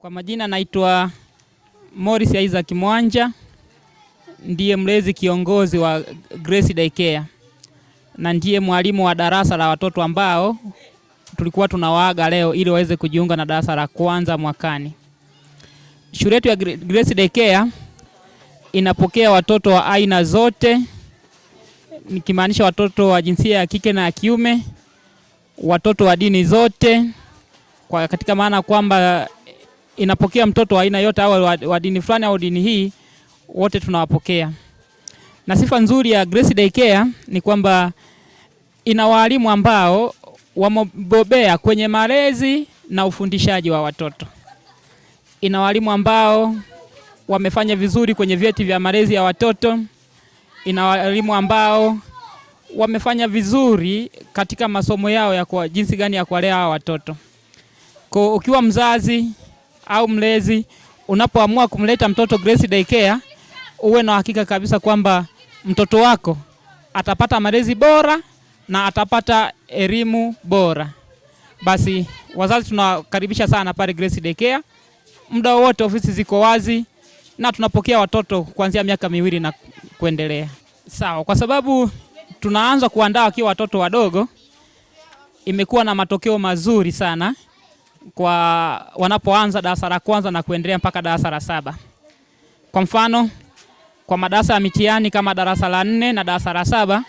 Kwa majina naitwa Morris Isaac Mwanja, ndiye mlezi kiongozi wa Grace Daycare na ndiye mwalimu wa darasa la watoto ambao tulikuwa tunawaaga leo ili waweze kujiunga na darasa la kwanza mwakani. Shule yetu ya Grace Daycare inapokea watoto wa aina zote, nikimaanisha watoto wa jinsia ya kike na ya kiume, watoto wa dini zote, kwa katika maana kwamba inapokea mtoto wa aina yote au wa dini fulani au dini hii, wote tunawapokea. Na sifa nzuri ya Grace Daycare ni kwamba ina walimu ambao wamebobea kwenye malezi na ufundishaji wa watoto. Ina walimu ambao wamefanya vizuri kwenye vyeti vya malezi ya watoto. Ina walimu ambao wamefanya vizuri katika masomo yao ya kwa jinsi gani ya kuwalea hawa watoto. Kwa ukiwa mzazi au mlezi, unapoamua kumleta mtoto Grace Daycare, uwe na hakika kabisa kwamba mtoto wako atapata malezi bora na atapata elimu bora. Basi wazazi tunawakaribisha sana pale Grace Daycare. Muda wote ofisi ziko wazi na tunapokea watoto kuanzia miaka 2 na kuendelea. Sawa, kwa sababu tunaanza kuandaa wakiwa watoto wadogo, imekuwa na matokeo mazuri sana kwa wanapoanza darasa la kwanza na kuendelea mpaka darasa la 7. Kwa mfano, kwa madarasa ya mitihani kama darasa la 4 na darasa la 7,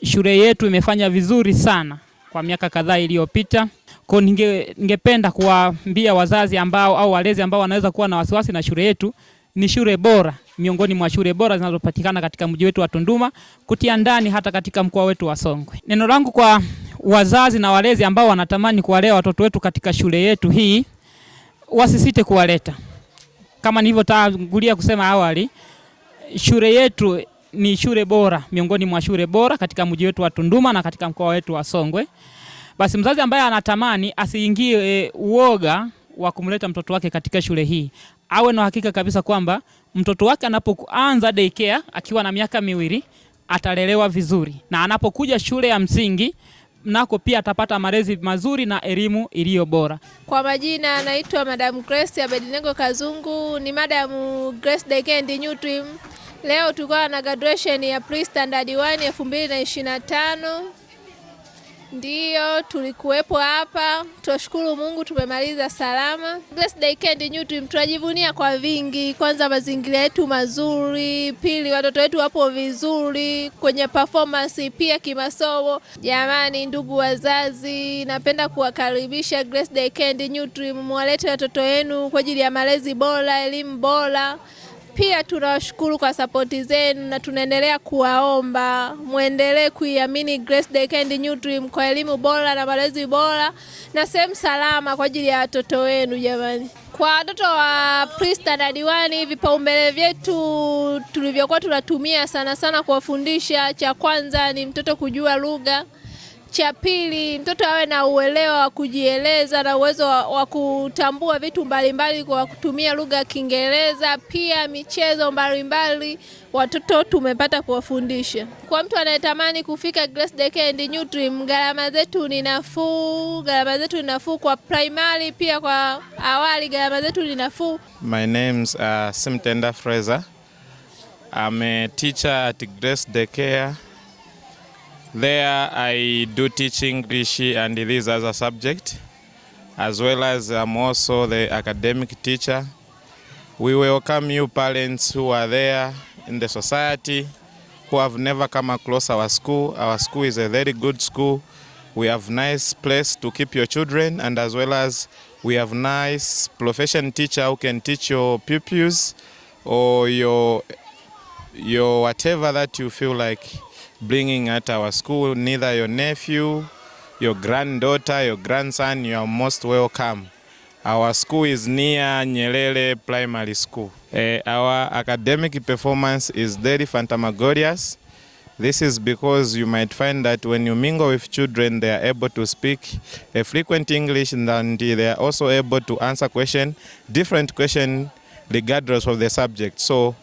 shule yetu imefanya vizuri sana kwa miaka kadhaa iliyopita. Kwa ningependa kuwaambia wazazi ambao au walezi ambao wanaweza kuwa na wasiwasi na shule yetu, ni shule bora miongoni mwa shule bora zinazopatikana katika mji wetu wa Tunduma, kutia ndani hata katika mkoa wetu wa Songwe. Neno langu kwa wazazi na walezi ambao wanatamani kuwalea watoto wetu katika shule yetu hii, wasisite kuwaleta. Kama nilivyotangulia kusema awali, shule yetu ni shule bora miongoni mwa shule bora katika mji wetu wa Tunduma na katika mkoa wetu wa Songwe. Basi mzazi ambaye anatamani asiingie uoga wa kumleta mtoto wake katika shule hii, awe na hakika kabisa kwamba mtoto wake anapoanza daycare akiwa na miaka 2 atalelewa vizuri, na anapokuja shule ya msingi nako pia atapata malezi mazuri na elimu iliyo bora. Kwa majina anaitwa Madam Grace Abednego Kazungu, ni Madam Grace Daycare and New Dream. Leo tulikuwa na graduation ya pre-standard 1 2025. Ndiyo, tulikuwepo hapa. Tunashukuru Mungu tumemaliza salama. Grace Daycare and New Dream tunajivunia kwa vingi. Kwanza mazingira yetu mazuri, pili watoto wetu wapo vizuri kwenye performance, pia kimasomo. Jamani ndugu wazazi, napenda kuwakaribisha Grace Daycare and New Dream, mwalete watoto wenu kwa ajili ya malezi bora, elimu bora. Pia tunawashukuru kwa sapoti zenu na tunaendelea kuwaomba muendelee kuiamini Grace Daycare and New Dream kwa elimu bora na malezi bora na sehemu salama kwa ajili ya watoto wenu jamani. Kwa watoto wa pre-standard 1, vipaumbele vyetu tulivyokuwa tunatumia sana sana kuwafundisha, cha kwanza ni mtoto kujua lugha. Cha pili, mtoto awe na uelewa wa kujieleza na uwezo wa kutambua vitu mbalimbali kwa kutumia lugha ya Kiingereza. Pia michezo mbalimbali watoto tumepata kuwafundisha. Kwa mtu anayetamani kufika Grace Daycare and New Dream, gharama zetu ni nafuu, gharama zetu ni nafuu kwa primary, pia kwa awali gharama zetu ni nafuu. My name's Simtenda Fraser. I'm a teacher at Grace Daycare. There I do teach English and this as a subject, as well as I'm also the academic teacher. We welcome you parents who are there in the society who have never come across our school. Our school is a very good school. We have nice place to keep your children, and as well as we have nice profession teacher who can teach your pupils or your whatever that you feel like bringing at our school. Neither your nephew, your granddaughter, your grandson, you are most welcome. Our school is near Nyerere Primary School. Our academic performance is very phantasmagorious. This is because you might find that when you mingle with children, they are able to speak a frequent English, and they are also able to answer question, different question regardless of the subject. So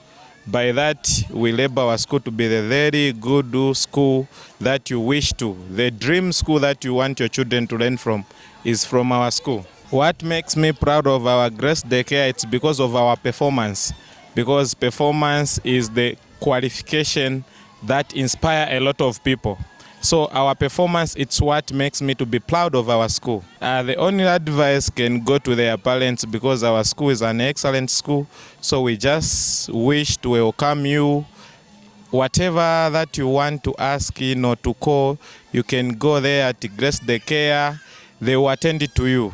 by that, we label our school to be the very good school that you wish to. The dream school that you want your children to learn from is from our school. What makes me proud of our Grace Daycare, it's because of our performance. Because performance is the qualification that inspire a lot of people. So our performance, it's what makes me to be proud of our school. The only advice can go to their parents, because our school is an excellent school. So we just wish to welcome you. Whatever that you want to ask in or to call, you can go there at Grace Daycare. They will attend it to you.